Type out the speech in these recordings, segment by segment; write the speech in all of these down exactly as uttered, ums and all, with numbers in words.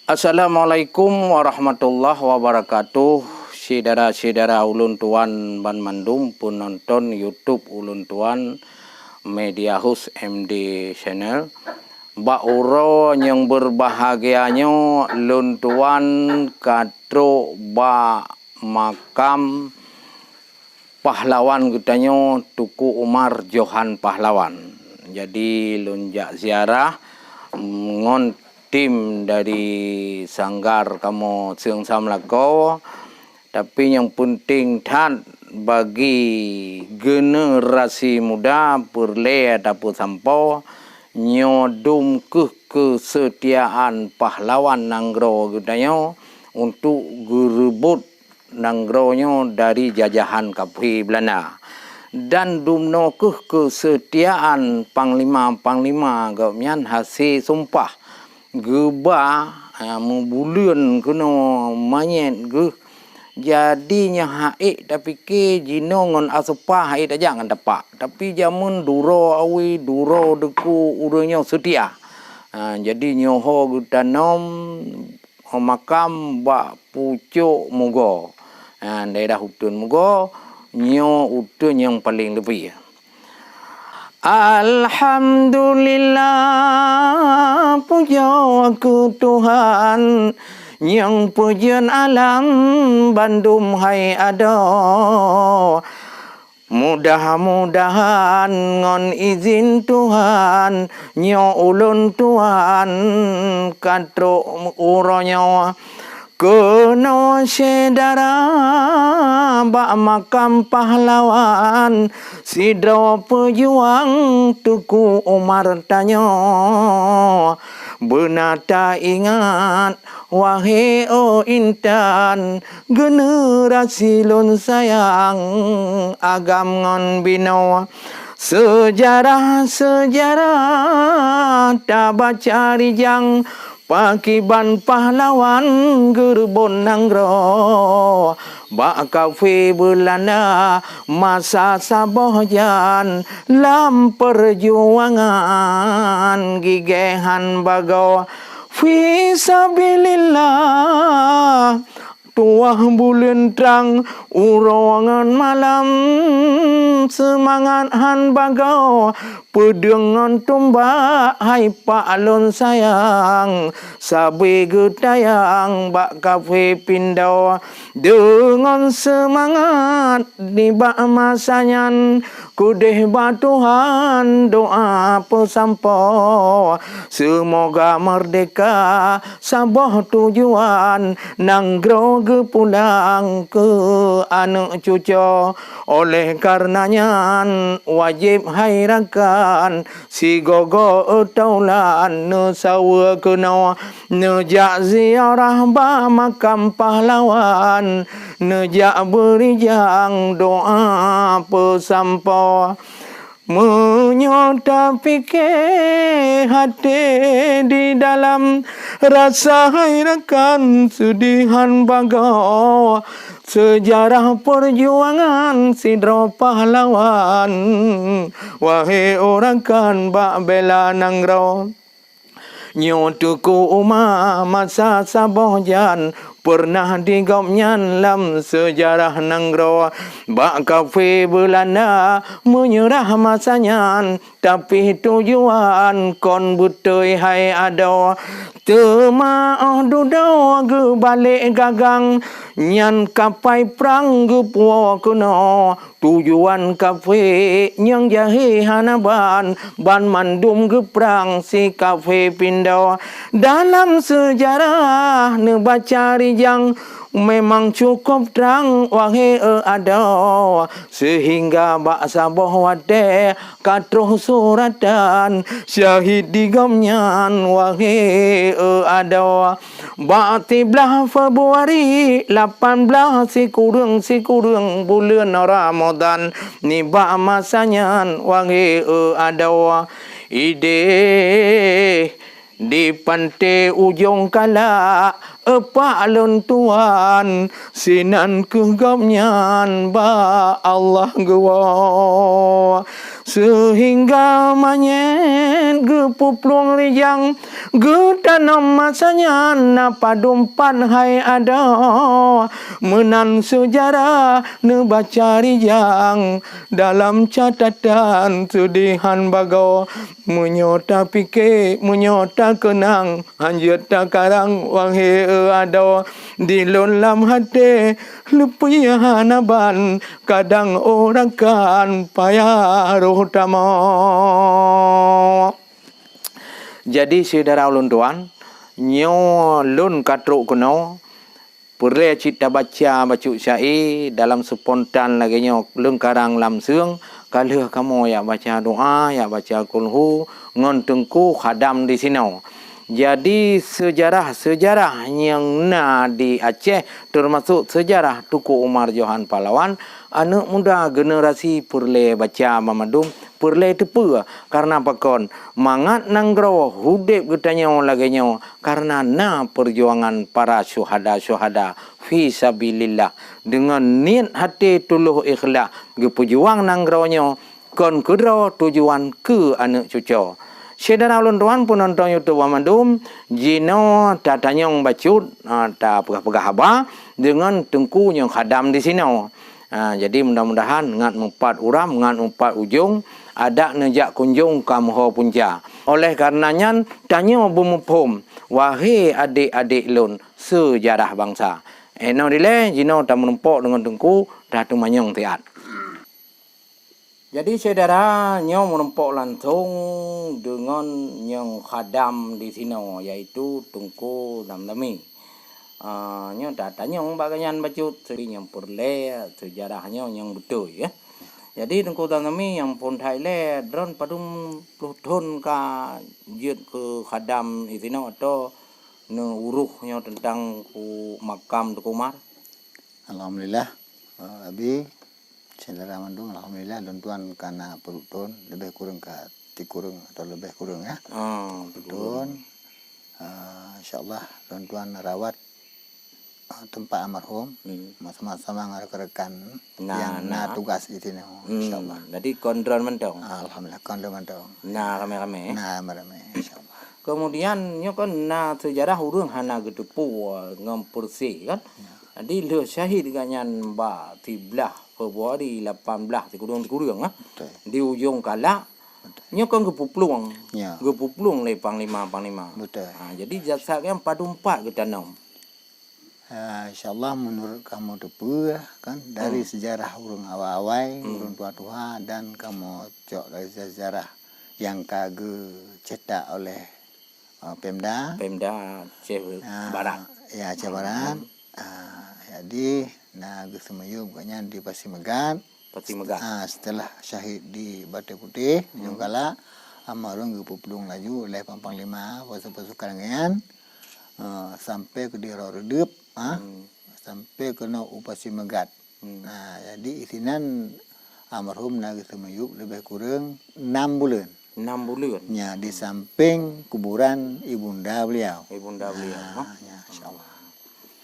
Assalamualaikum warahmatullahi wabarakatuh. Syedara-syedara ulôn tuan banmandum peunonton YouTube ulôn tuan Media House M D Channel. Bak uroe nyang berbahagia nyoe lôn tuan ka trok bak makam pahlawan geutanyoe Teuku Umar Johan Pahlawan. Jadi lôn jak ziarah ngon tim dari sanggar kamoe Seung Sam Lakoe, tapi nyang peunteng that bagi generasi muda peureulée tapeusampoe nyoe dum keuh keusetiaan pahlawan nanggroe geutanyoe untuk geureubot nanggroe nyoe dari jajahan kafé Beulanda. Dan dumnoe keuh keusetiaan panglima-panglima gobnyan hase sumpah geuba, a, meubuleuen keunoe manyét geuh. Jadi nyan ha'ék tapike jinoe ngon aseupa ha'ék tajak ngon tapak. Tapi jameun duroe awe, duroe deukue ureuëng nyoe seutia. Ha, jadi nyoe ho geutanom makam bak pucok Mugo. Ha, daerah uteuen Mugo, nyoe uteuen nyang paleng leubeh. Alhamdulillah, pujoe keu Tuhan, nyang peujeuet alam bandum hai adoe. Mudah-mudahan ngon izin Tuhan, nyoe ulôn tuan ka trok uroe nyoe keunoe syedara bak makam pahlawan sidroe peujuang Teuku Umar tanyoe. Beuna taingat, wahé oh intan, generasi lôn sayang, agam ngon binoe. Seujarah-seujarah tabaca rijang, pakiban pahlawan geureubot nanggroe bak kafé Beulanda masa saboh jan lam peujuangan gigée han bagoe. Fisabilillah, tuwah buleuen trang uroe ngon malam, seumangat han bagoe peudeueng ngon tumbak hai pak lôn sayang, sabe geutayang bak kafé pindoe. Deungon seumangat nibak masa nyan, keudeh bak Tuhan doa peusampoe, seumoga meurdehka saboh tujuan, nanggroe geupulang keu aneuëk cucoe. Oleh kareuna nyan, wajéb hai rakan sigoe-goe taulan neusaweue keunoe, neujak ziarah bak makam pahlawan, neujak beurijang doa peusampoe. Meunyoe tapike até di dalam, rasa hai rakan seudeh han bagoe, seujarah peujuangan sidroe pahlawan, wahé oh rakan bak bela nanggroe. Nyoe Teuku Umar masa saboh jan, peureunah di gobnyan lam seujarah nanggroe bak kafé Beulanda meunyeurah masa nyan, tapi tujuan kon beutôi hai adoe. Teuma óh dudoe geubalek gagang, nyan kapai prang geupuwoe keunoe. Tujuan kafé nyang jahé hana ban, banmandum geuprang si kafé pindoe. Dalam seujarah neubaca rijang, memang cukôp trang wahé eu adoe, seuhingga bak saboh watée ka troh suratan syahid di gobnyan wahé eu adoe. Bak siblaih Februari lapan blaih sikureueng-sikureueng buleuen Ramadhan, nibak masa nyan wahé eu adoe, ideh di panté Ujong Kalak, eu pak lôn tuan, sinan keuh gobnyan bak Allah geuwoe. Seuhingga manyét geupuplueng rijang, geutanom masa nyan na padum pat hai adoe. Meunan seujarah neubaca rijang, dalam catatan seudihan bagoe. Meunyoe tapike, meunyoe takeunang, hanjeuet takarang, wahé adoe. Di lôn lam até leupie hana ban, kadang ureuëng kan payah roh tamong. Jadi syedara ulôn tuan, nyoe lôn ka trok keunoe, peureulée cit tabaca bacut syaé dalam seupontan lagée nyoe lôn karang lam seueng, ka lheueh kamoe jak baca doá, jak baca kulhu ngon teungku khadam disinoe. Jadi seujarah-seujarah nyang na di Aceh, teumasok seujarah Teungku Umar Johan Pahlawan, aneuëk muda generasi peureulée baca banmandum, peureulée teupeue. Kareuna pakon? Mangat nanggroe udeb geutanyoe lagée nyoe kareuna na peujuangan para syuhada-syuhada fi sabilillah. Deungon niet até tuloh ikhlas geupeujuang nanggroe nyoe kon keudroe tujuan keu aneuëk cucoe. Syedara ulôn tuan peunonton YouTube banmandum, jinoe tatanyong bacut, ah, tapeugah-peugah haba deungon teungku nyang khadam disinoe. Ha, jadi mudah-mudahan ngat meupat uram, ngat meupat ujong, adak neujak kunjong ka meuho punca. Oleh kareuna nyan, tanyoe beumuphom, wahé adék-adék lôn seujarah bansa. Inoe dilée, jinoe tameurumpok deungon teungku, tateumanyong siat. Jadi syedara, nyoe meurumpok langsong deungon nyang khadam disinoe, yaitu Teungku Damdami. Ah, nyoe tatanyong bak gobnyan bacut, seubab nyang peureulée seujarah nyoe nyang beutôi, ya. Jadi Teungku Damdami nyang phon that ilée, droen padum ploh thon ka jeuet keu khadam disinoe atau neuuroh nyoe teuntang ku makam Teungku Umar? Alhamdulillah, eh, Abi, syedara mandum, alhamdulillah, lôn tuan ka na peuduek thon, leubeh kureueng ka tikureueng atau leubeh kureueng, ya. Ah, tikureueng. Thon, eh, insya Allah lôn tuan rawat, eh, teumpat almarhum, hmm, sama-sama ngon rekan-rekan nyang na tugas di sinoe, hmm, insya Allah. Jadi kon droen mantong? Alhamdulillah, kon droen mantong. Na ramé-ramé? Na ramé-ramé, insya Allah. Kemudian, nyoe kan na seujarah ureuëng hana geuteupeue ngon peureuseh, kan? Ya. Jadi lheueh syahid gobnyan bak siblaih Februari lapan blaih sikureueng-sikureueng, ah, betul, di Ujong Kalak, betul, nyoe kan geupuplueng, ya, geupuplueng lé panglima-panglima. Betul. Ha, jadi jasad nyan padum pat geutanom? Ha, insya Allah, menurut kamoe teupeue, kan, dari, hmm, sejarah ureuëng awai-awai, hmm, ureuëng tuha-tuha, dan kamoe cok dari sejarah nyang ka geucetak oleh, uh, Pemda. Pemda Aceh, ah, Barat. Ya, Aceh Barat. Hmm. Ah, jadi, na geuseumiyueb gobnyan di Pasi Megat. Pasi Megat. Ah, setelah syahid di Batée Putéh, hmm, Ujong Kalak, almarhum geupuplueng laju oleh Panglima pasukan-pasukan gobnyan, ah, sampai keu di Rot Reudeup, ah, hmm, sampai keunoe u Pasi Megat. Hmm. Nah, jadi isinan almarhum na geuseumiyueb leubeh kureueng enam buleuen. Enam buleuen? Nya, di sampéng kuburan ibunda beliau. Ibunda beliau, nah, ha? Ya, insya Allah.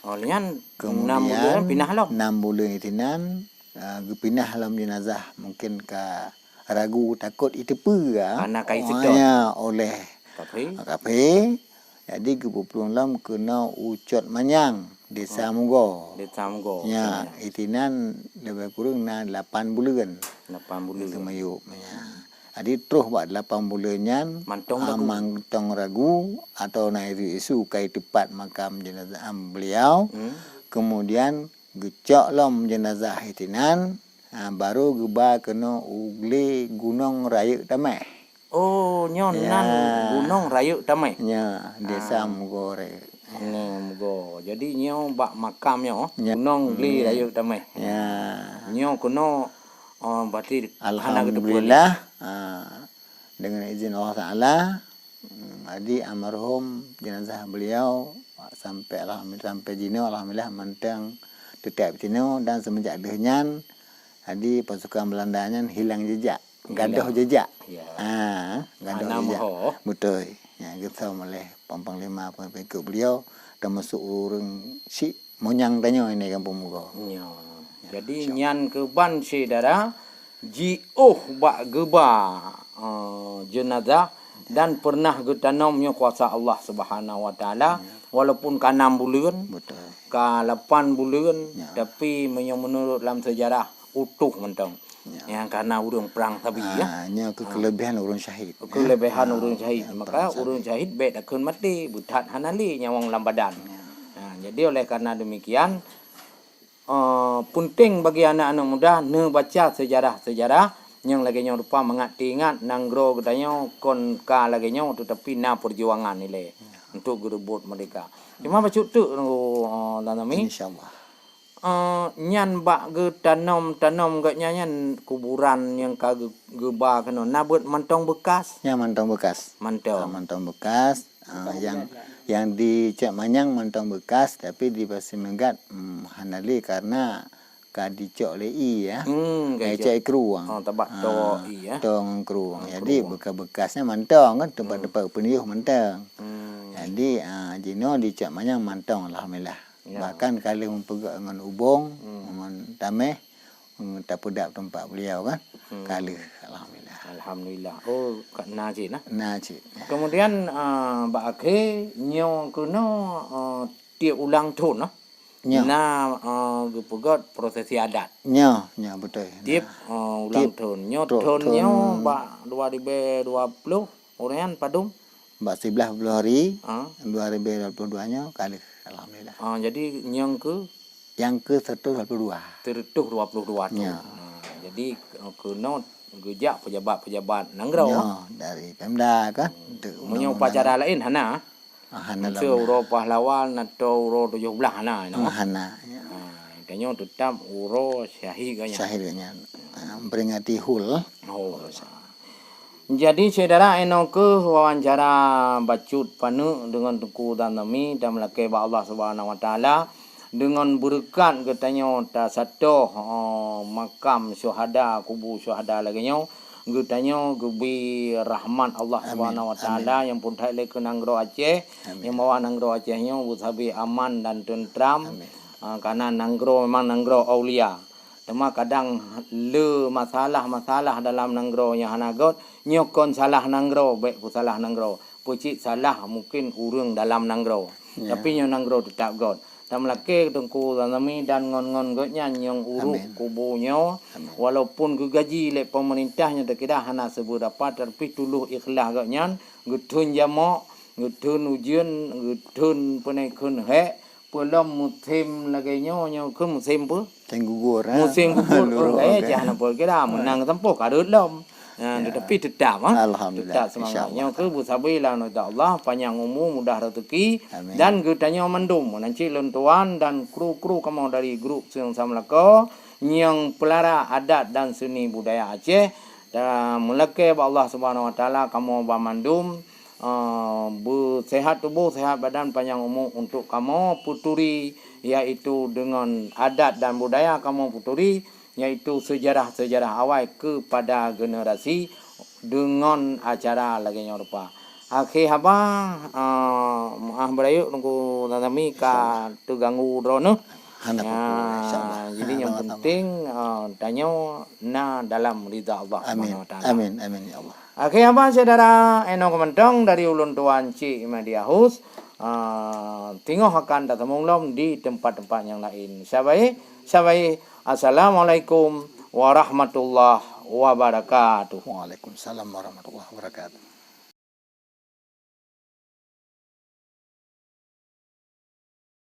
Oh, nyan enam buleuen pinah lom? Enam buleuen isinan, ah, geupinah lom jenazah, mungkin ka ragu takot jiteupeue, ah, karena ka jiseutôt. Ya, oleh kafé. Kafé. Jadi geupuplueng lom keunoe u Cot Manyang, Desa, oh, Mugo. Desa Mugo. Ya, isinan leubeh kureueng na lapan buleuen. Lapan buleuen. Geuseumayub, ya. Jadi troh bak lapan buleuen nyan, mantong, ah, ragu, mantong ragu atau na isu-isu ka jiteupat makam jenazah beliau. Hmm. Kemudian geucok lom jenazah isinan, ah, baru geuba keunoe u glé Gunong Rayeuk Tameh. Oh, nyoe nan, ya, Gunong Rayeuk Tameh. Ya, Desa, ah, Mugo Rayeuk. Ya. Nyoe Mugo. Jadi nyoe bak makam nyoe, ya, Gunong Glé, hmm, Rayeuk Tameh. Ya. Nyoe keunoe, oh, berarti hana geuteupeue. Alhamdulillah, ah, dengan izin Allah Taala, hmm, jadi almarhum jenazah beliau sampai alhamdulillah, sampai jinoe alhamdulillah mantong teutap jinoe dan semenjak deuh nyan, jadi pasukan Belanda nyan hilang jejak. Gadoh jejak. Ya. Ha, gadoh jejak. Betul. Ya, geusom oleh Panglima pengikut beliau, termasuk ureuëng syiek monyang tanyoe ini Kampung Mugo. Ya. Ya, jadi insya Allah. Nyan keuban syedara, jiôh bak geuba, eh, jeunazah dan pernah geutanom nyoe kuasa Allah Subhanahu Wa Taala, walaupun ka nam buleuen, Betul. ka lapan buleuen, Ya. tapi meunyoe menurut lam sejarah utuh mantong. Ya. Nyang kana ureuëng perang sabi ya. Ah, nyoe ke kelebihan ureuëng syahid. Kelebihan ureuëng syahid. Maka ureuëng syahid bék takheun maté, beuthat hana lé nyawöng lam badan. Ha, jadi oleh karena demikian, eh, penting bagi anak-anak muda neubaca sejarah-sejarah nyang lagée nyoe rupa mangat teuingat nanggroe geutanyoe kon ka lagée nyoe tetapi na perjuangan ilée untuk geureubot merdeka. Cuma bacut teuk nunggu, eh, Tanami. InsyaAllah. Eh, nyan bak geutanom-tanom geuh nyan, nyan kuburan nyang ka geu- geuba keunoe na beuet mantong beukas. Nyan mantong bekas. Ah, Mantong. mantong bekas. Ah, yang yang di Cot Manyang mantong bekas tapi di Pasir Megat hmm, hana lé karena ka dicok lé i ya. Hmm, Ka kayak dicok i krueng. Oh, tabak tok i ya. Tong krueng. Jadi bekas-bekasnya mantong kan tempat-tempat peuniuh mantong. Hmm. Jadi ah, jinoe di Cot Manyang mantong alhamdulillah. Ya. Bahkan ka lheueh meupeugah ngon ubong, ngon tameh, ngon tapeudap teumpat beliau kan. Ka lheueh alhamdulillah. Alhamdulillah. Oh, ka- na cit nah. Nah cit. Kemudian uh, bak akhé nyoe keunoe uh, tiep ulang thon nah. Nyoe. Na uh, geupeugöt prosesi adat. Nyoe, nyoe betul. Tiep uh, ulang thon. Nyoe thon nyoe bak dua ribu dua puluh uroe nyan padum. Bak sebelas puluh hari, Ah. dua ribu dua puluh dua nyoe ka lheueh alhamdulillah. Ah, jadi nyang ke Yang ke seratus dua puluh dua. seratus dua puluh dua thon. Ya. Ha, jadi uh, keunoe geujak pejabat-pejabat nanggroe. Nyoe dari Pemda kan. Untuk Meunyoe upacara laén hana. Ah, hana Meusti uroe pahlawan atau uroe tujuh belas hana. Ah, hana. Ya. Ha, tanyoe tetap uroe syahid geuh nyan. Syahid geuh nyan. Ah, memperingati hul. Oh. Jadi syedara, inoe keuh wawancara bacut paneuk deungon Teungku Zandami dan meulakée bak Allah Subhanahu Wa Taala deungon beureukat geutanyoe tasatoh oh, makam syuhada, kubu syuhada lagée nyoe. Geutanyoe geubi rahmat Allah Subhanahu Wa Taala nyang peuntah lé keu nanggroe Aceh, nyang bahwa nanggroe Aceh nyoe beusabe aman dan teuntram. Ah, karena nanggroe memang nanggroe aulia. Teuma kadang le masalah-masalah dalam nanggroe nyang hana göt, nyoe kon salah nanggroe, bék peusalah nanggroe. Peucit salah mungkin ureuëng dalam nanggroe. Tapi nyoe nanggroe teutap göt. Dan meulakée Teungku Zandami dan ngon-ngon geuhnyan nyang urôk kubu nyoe, walaupun geugaji lé peumeurintah nyang teukira hana seubeurapa, tapi tuloh ikhlas geuhnyan, geutheun jamok, geutheun ujeuen, geutheun peuneukheun hék, peulom musém lagée nyoe, nyoe keuh musém peue? Teng gugur. Musém gugur, oh, eh, cah na peue kira, meunang sampôh ka rhot lom. Ha, tetapi tetap, ha, Alhamdulillah, tetap semangat. insyaAllah. Nyoe keuh beusabe lah Allah, panjang umu, mudah rezeki, Amin. Dan geutanyoe mandum, meunan cit lôn tuan dan kru-kru kamoe dari grup Seung Sam Lako nyang peulara adat dan seni budaya Aceh. Dan meulakée bak Allah Subhanahu Wa Taala kamoe banmandum uh, beusehat tuboh, sehat badan, panjang umu untuk kamoe peuturi, yaitu deungon adat dan budaya kamoe peuturi, yaitu sejarah-sejarah awai kepada generasi deungon acara lagée nyoe rupa. Akhé haba, uh, meuah beurayeuk Teungku Zandami ka teuganggu droeneuh. Hana apa-apa, insyaAllah. Jadi nyang penting uh, tanyoe na dalam ridha Allah Amin. Subhanahu Wa Taala. Amin. Amin ya Allah. Akhé haba syedara, inoe keuh mantong dari ulôn tuan Cik Mehdi Ahus. Uh, tingoh akan tasambong lom di tempat-tempat nyang laén. Sabai, sabai. Assalamualaikum warahmatullahi wabarakatuh. Waalaikumsalam warahmatullahi wabarakatuh.